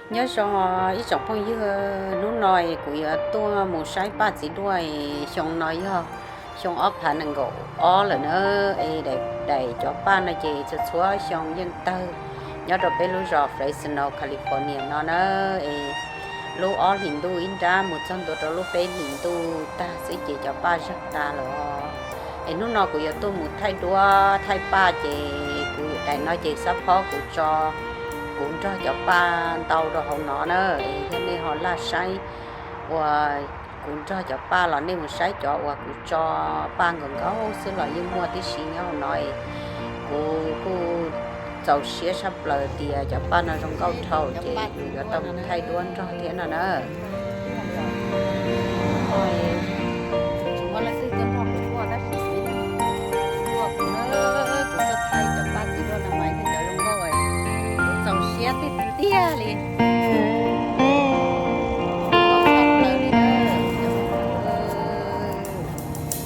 Nyob zoo ib tsoom phooj ywg, hnub no kuv yuav tuaj mus saib Paj txiv duaj. Xyoo no yog xyoo ob phav nees nkaum ob lawm na, es daim cov Paj no ces txhua txhua xyoo yeej tawg nyob rau peb lub zos Fresno, California no na. Es lub ob hlis ntuj ib nrab mus txog ntua rau lub peb hlis ntuj tag xwb ces cov Paj zeeg tas lawm os. Es hnub no kuv yuav tuaj mus thaij duab thaij Paj ces kuv daim no ces xab phob kuv tso, kuv nrog cov Paj ntau rau hauv no na. Es yog nej ho laj saib uas kuv nrog cov Paj los nej mus saib cov uas kuv tso Paj nkaus nkaus xwb los yeej muaj tib si nyob hauv no. Kuv kuj txaus siab tshaj plaws tias cov Paj no zoo nkauj dhau ces kuv yuav tau mus thaij duab nrog thiab no na. Tsis muaj leej twg tuaj nrog kuv tuaj tab sis kuv tuaj, kuv tuaj thaij cov Paj txiv duaj no mas yog cov zoo nkauj, kuv txaus siab tiag tiag li.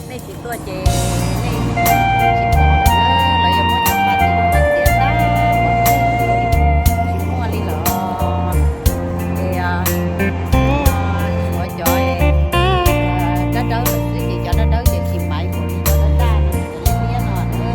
Nej tsis tuaj ces nej tsis pom lawm na, lawv yuav muab cov Paj txiv duaj txiav tag, tsis muaj li lawm. Ces tshuav cov dawb dawb lawm xwb ces cov dawb dawb ces tsis maiv npaum li cov daj daj no, cov liab liab no na.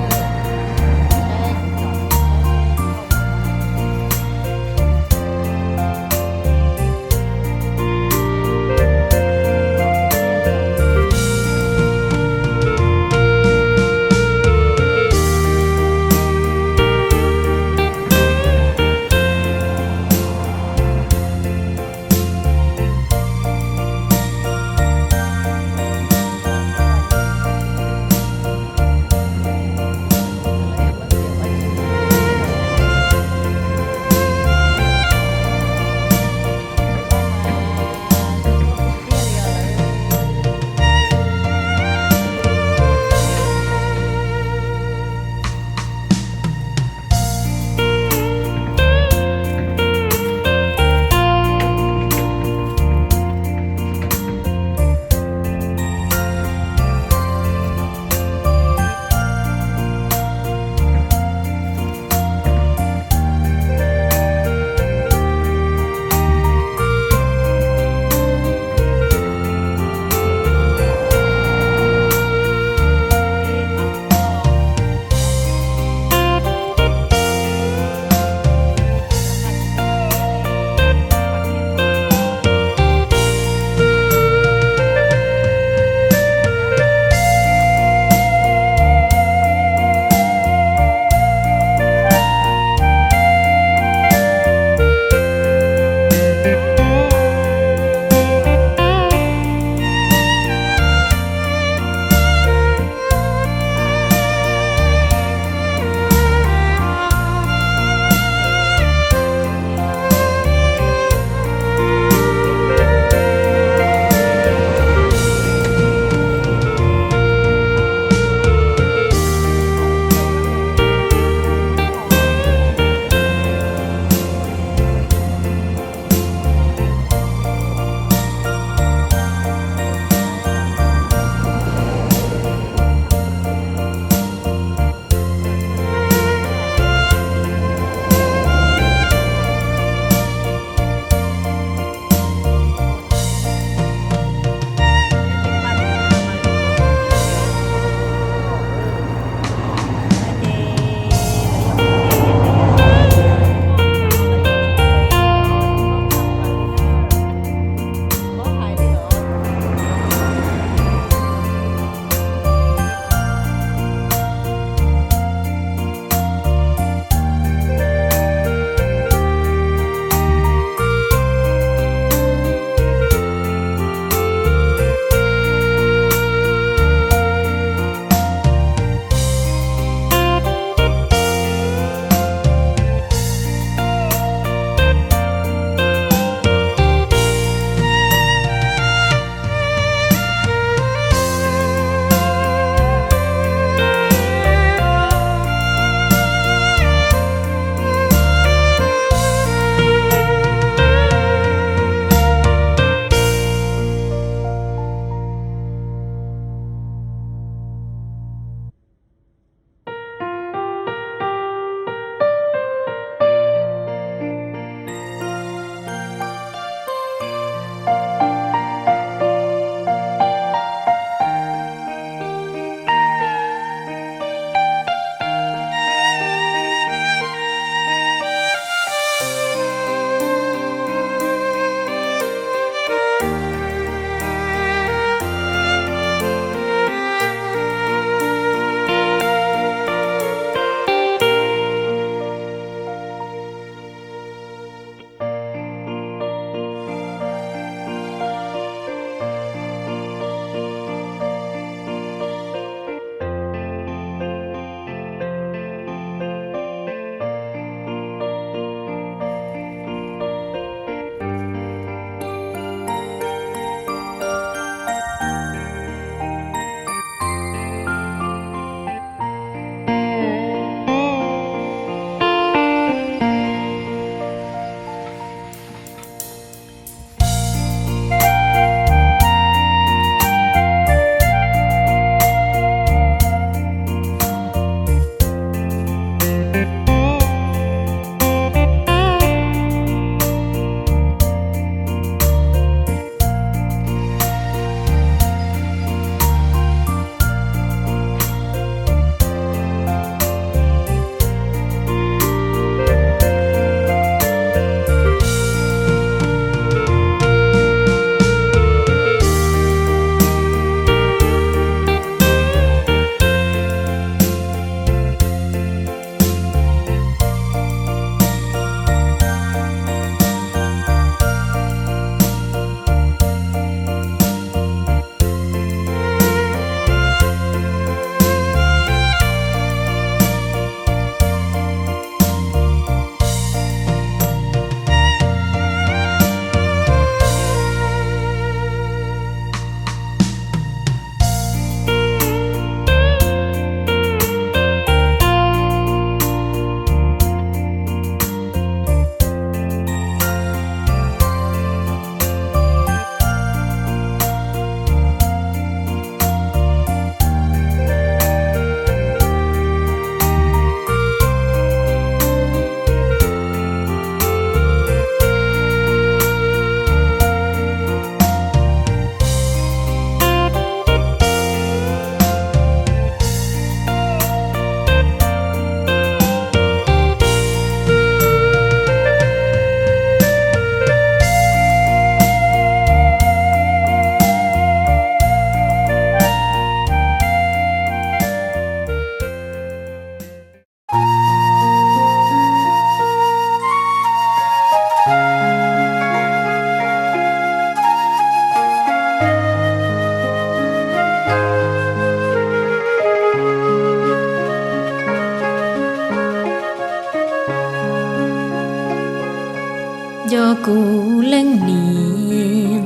Nco kuv leej niam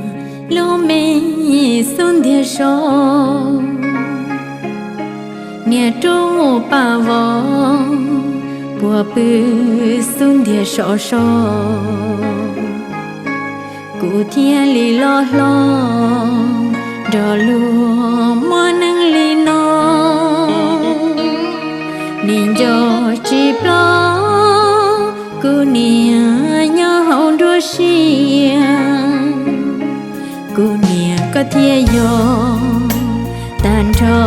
lub me xub ntiag so, niam rub pas vov puag pw xub ntiag so so. Kuv thiaj li loj hlob nrog luag muaj neej li no. Nim nco tsis ploj kuv niam nyob hauv nruab siab. Kuv niam koj thiaj yog tag nrho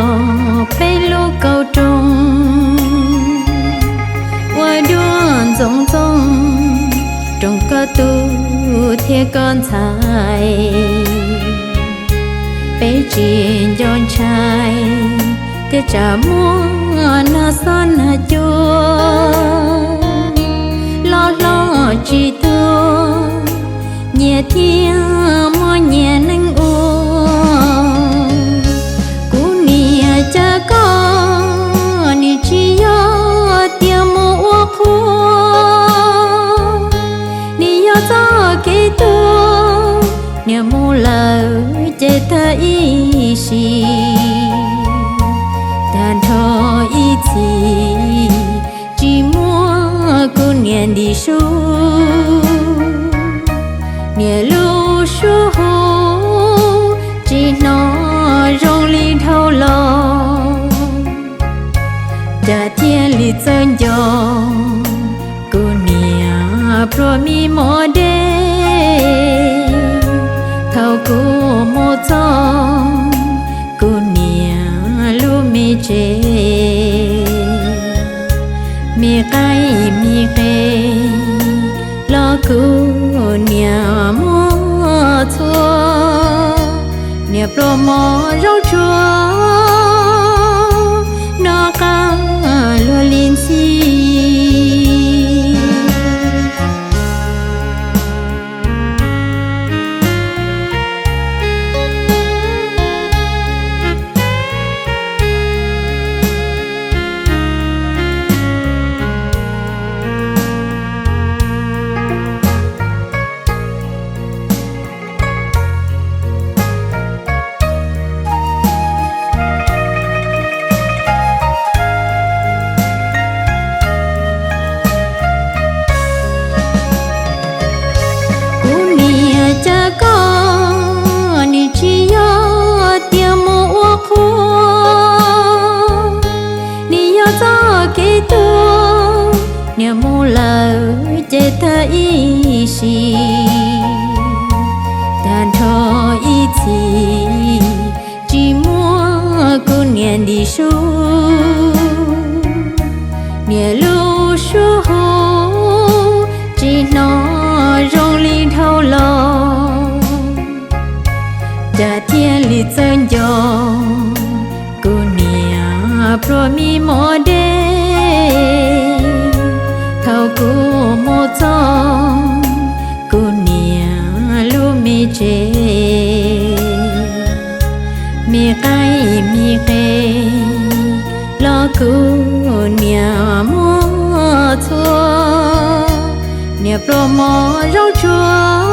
peb lub kauj roog, ua dua ntxoov ntxoo roos koj tub thiab koj ntxhais. Peb tsis nco ntshai thiab tsam muaj nag xob nag cua, loj hlob tsis tuag, nyias thiaj muaj nyias neej ua. Kuv niam cas koj nim tsis yog tias mus ua qhua, nim yog txoj kev tuag, niam mus lawm ces tag ib sim, tag nrho ib txhis tsis muaj kuv niam ntim su. Niam lub suab hu tsis hnov zoo li dhau los, cas thiaj li txawj nco kuv niam pluag me mos dej. Thaum kuv mus txog kuv niam lub me tsev, me qaib me qe los kuv niam muab txhua. Niam pluag mov zaub tsuag noj qab luag li ntxhi. Kuv niam cas koj nim tsis yog tias mus ua qhua, nim yog txoj kev tuag, niam mus lawm ces tag ib sim, tag nrho ib txhis tsis muaj kuv niam ntim su. Niam lub suab hu tsis hnov zoo li dhau los, cas thiaj li txawj nco kuv niam pluag me mos dej. Thaum kuv mus txog kuv niam lub me tsev, me qaib me qe los kuv niam muab txhua. Niam pluag mov zaub tsuag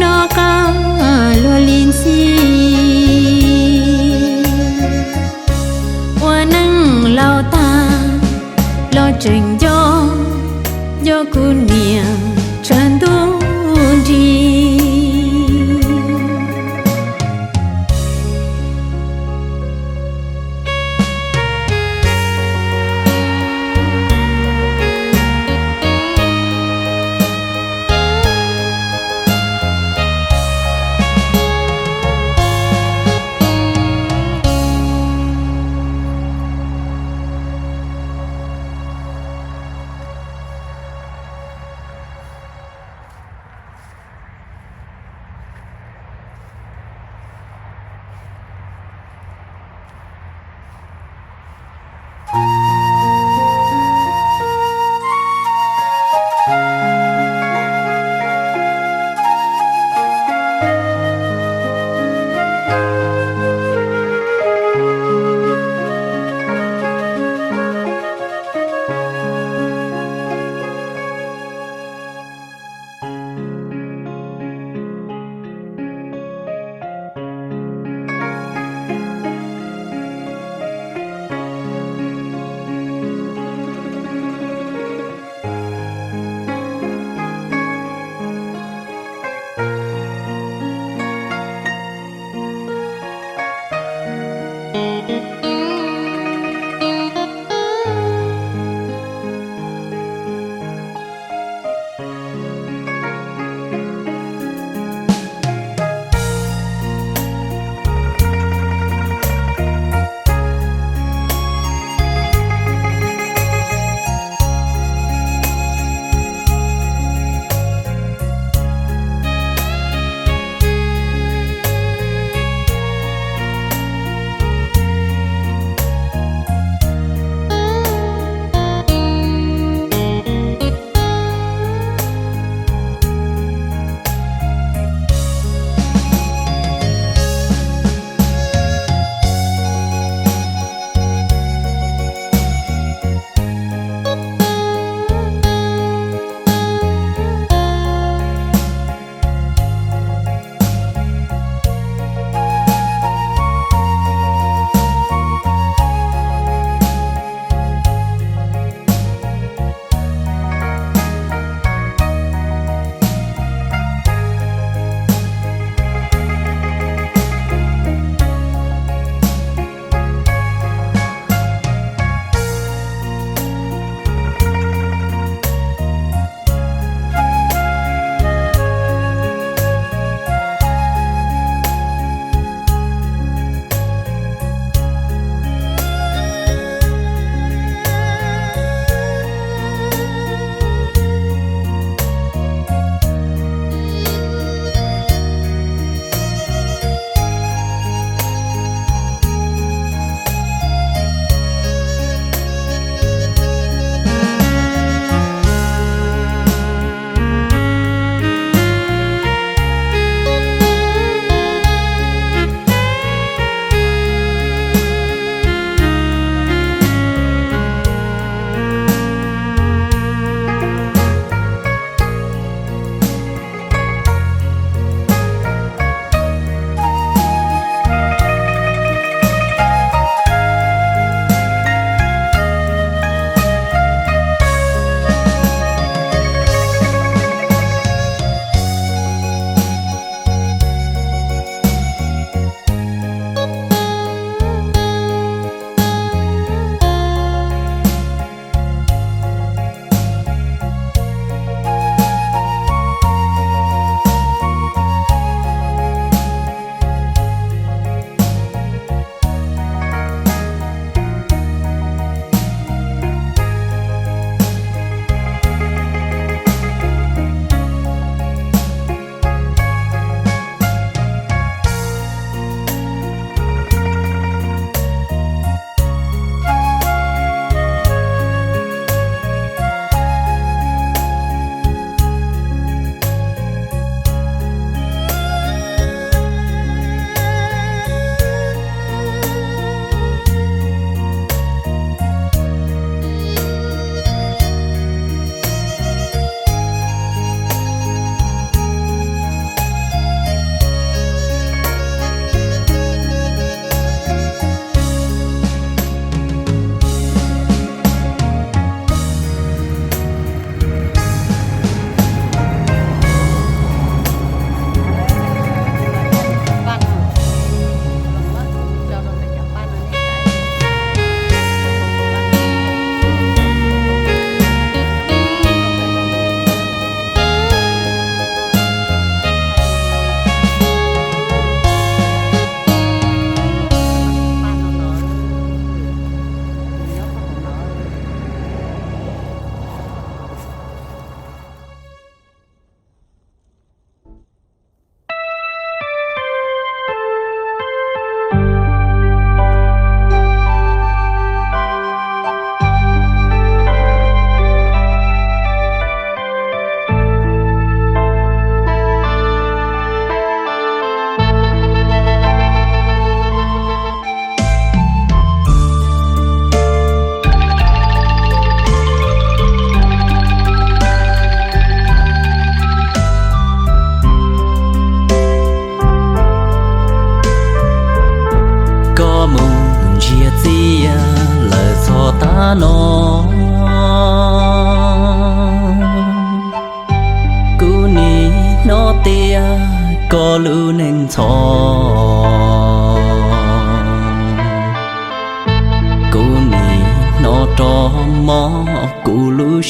noj qab luag li ntxhi. Ua neej laus tag los tseem nco, nco kuv niam tshav ntuj nrig.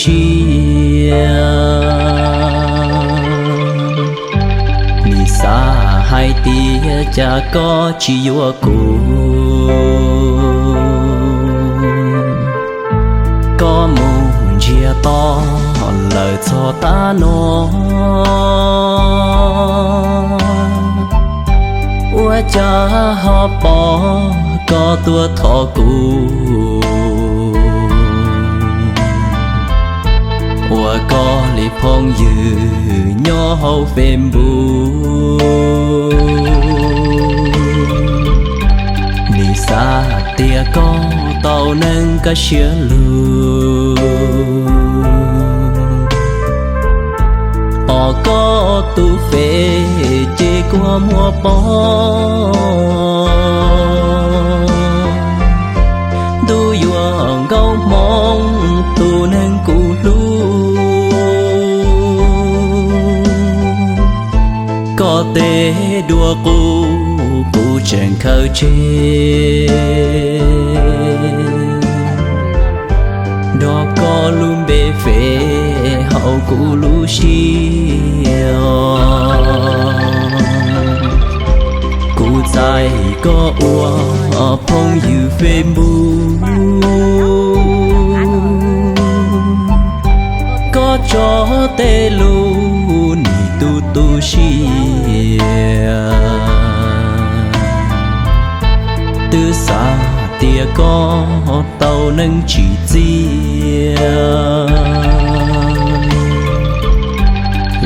siab. Nim xav hais tias cas koj tsis yuav kuv, koj mus ntsiag to lawm txog tav no. Ua cas ho pom koj tuaj thov kuv, ua koj li phooj ywg nyob hauv Facebook. Nim xav tias koj tau neeg kaj siab lug, os koj tus Face ces kuv muab poob. Ntuj yuav nkauj hmoob tus neeg kuv hlub, koj tej duab qub kuv tseem khaws tseg. Nrog koj lub npe Face hauv kuv lub siab, kuv txais koj ua phooj ywg Facebook. Koj tso tej lus nim tu tu siab, twb xav tias koj tau neeg tsim txiaj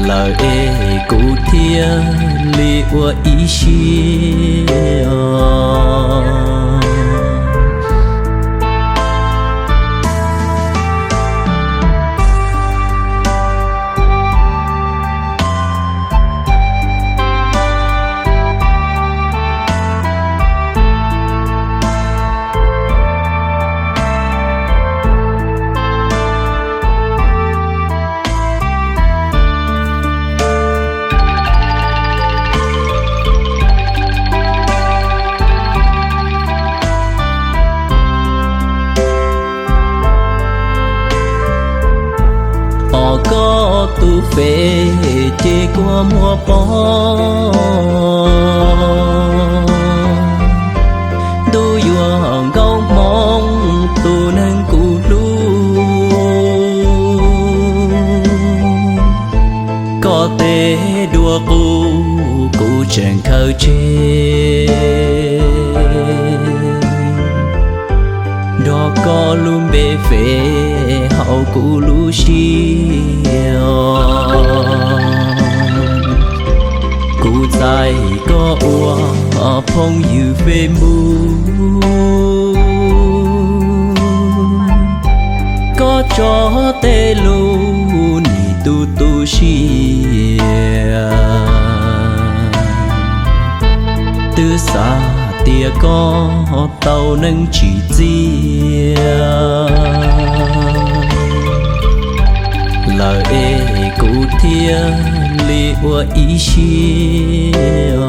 lawm es kuv thiaj li ua ib siab. Os koj tus Face ces kuv muab poob. Ntuj yuav nkauj hmoob tus neeg kuv hlub, koj tej duab qub kuv tseem khaws tseg. Nrog koj lub npe Face hauv kuv lub siab, kuv txais koj ua phooj ywg Facebook. Koj tso tej lus nim tu tu siab, twb xav tias koj tau neeg tsim txiaj lawm es kuv thiaj li ua ib siab.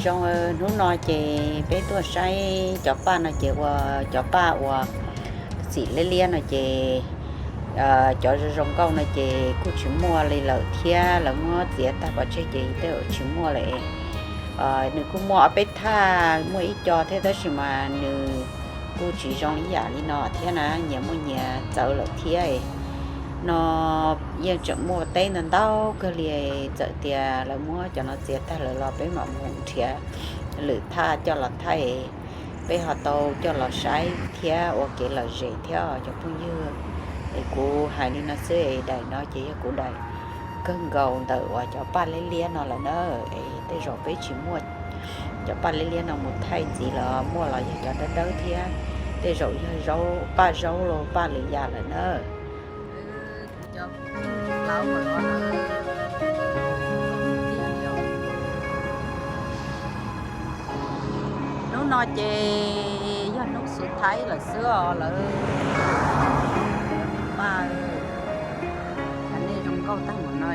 Zoo, hnub no ces peb tuaj saib cov paj no ces ua cov paj uas txim liab liab no ces cov zoo zoo nkauj no ces kuj tsis muaj li lawm thiab, lawv muab txiav tag pov tseg ces tej zaum tsis muaj lawm. Nws kuj muaj ob peb thaj, muaj ib co thiab tab sis mas nws kuj tsis zoo ib yam li no thiab na, nyias muaj nyias txawv lawm thiab. No yeej tseem muaj teb ntau ntau kawg li, txawm tias lawv muab cov no txiav tag lawm los peb mam mus nrhiav lwm thaj coj los thaij, peb ho tau coj los saib thiab ua kev lom zem thiab cov phooj ywg. Es kuv hais li no xwb es daim no ces yog kuv daim kawg nkaus ntawm uas cov paj liab liab no lawm na. Es tej zaum peb tsis muaj cov paj liab liab no mus thaij ntxiv los muaj los yog cov dawb dawb thiab, tej zaum yog zaub, paj zaub los paj lwm yam lawm na. Hnub no ces yog hnub xu thaib lawm xwb os lawv. Paj, cov nej zoo nkauj tag mus no.